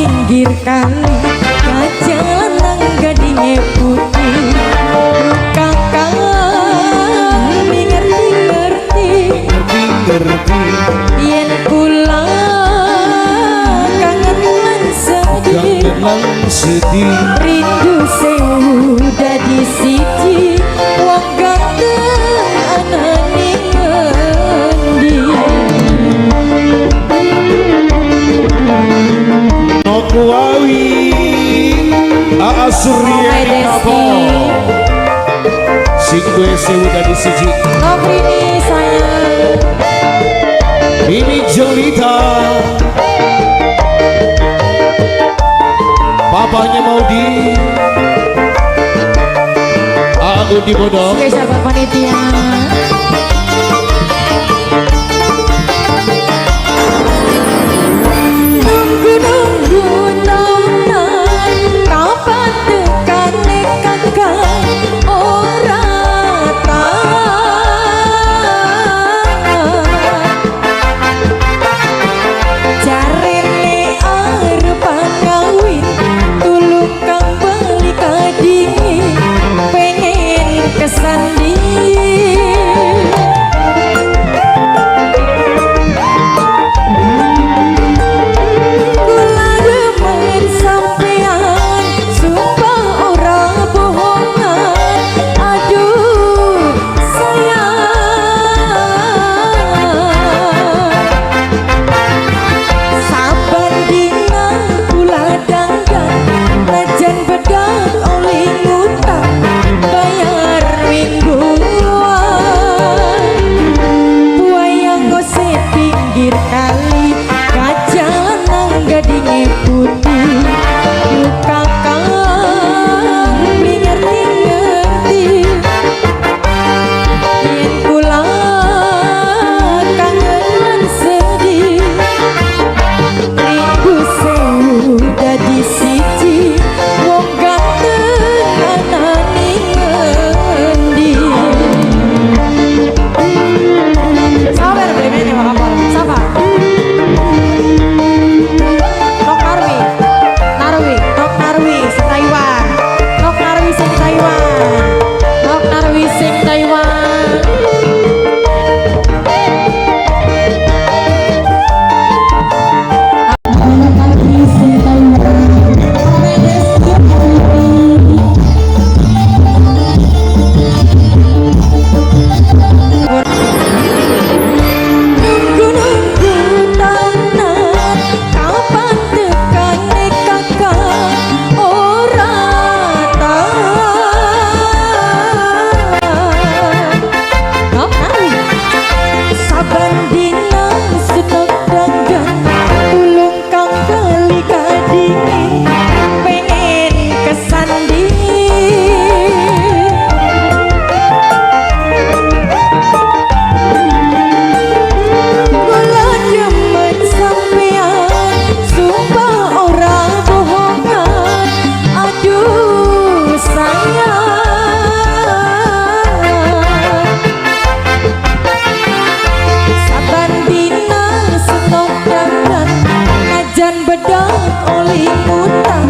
pinggir kali, gajah lanang gadinge putih. Kakang ngerti ngerti, Ngerti ngerti, yen kula kangen lan sedih, kangen lan sedih. Rindu sewu dadi siji, wong ganteng anane ngendi. Nokuawi Aa Surya Ome Desti. Kapo sing duwe sewu dadi siji. Nokrini sayang. Mimi Jelita, papanya Maudi, Aa Udi Bodong. Spesial buat panitia. Nunggu-nunggu tahunan, kapan tekane kakang ora tahan. Jarene arep kawin, tulung kang bali kadingin, pengen kesanding. Kula demen sampean, sumpah ora bohongan. Aduh sayang, saban dina kula dangdan, najan bedak oleh ngutang bayar mingguan. Buaya ngose pinggir kali, gajah lanang gadinge putih. Yuk kakang beli ngerti ngerti, yen kula kangen lan sedih, rindu sewu dadi siji, wong ganteng anane ngendi. Sabar beli mana Pak Kapol? Sabar. Nok Narwi, Narwi, Nok Narwi sing Taiwan, Nok Narwi sing Taiwan, Nok Narwi sing Taiwan. Nok Narwi sing Taiwan. Nunggu-nunggu tahunan, kapan tekane kakang ora tahan. Nok Narwi. Saban dina stok dangdan, tulung kang bali kadingin, pengen kesanding. Kula demen sampean, sumpah ora bohongan. Aduh sayang, saban dina stok dangdan, najan bedak oleh ngutang.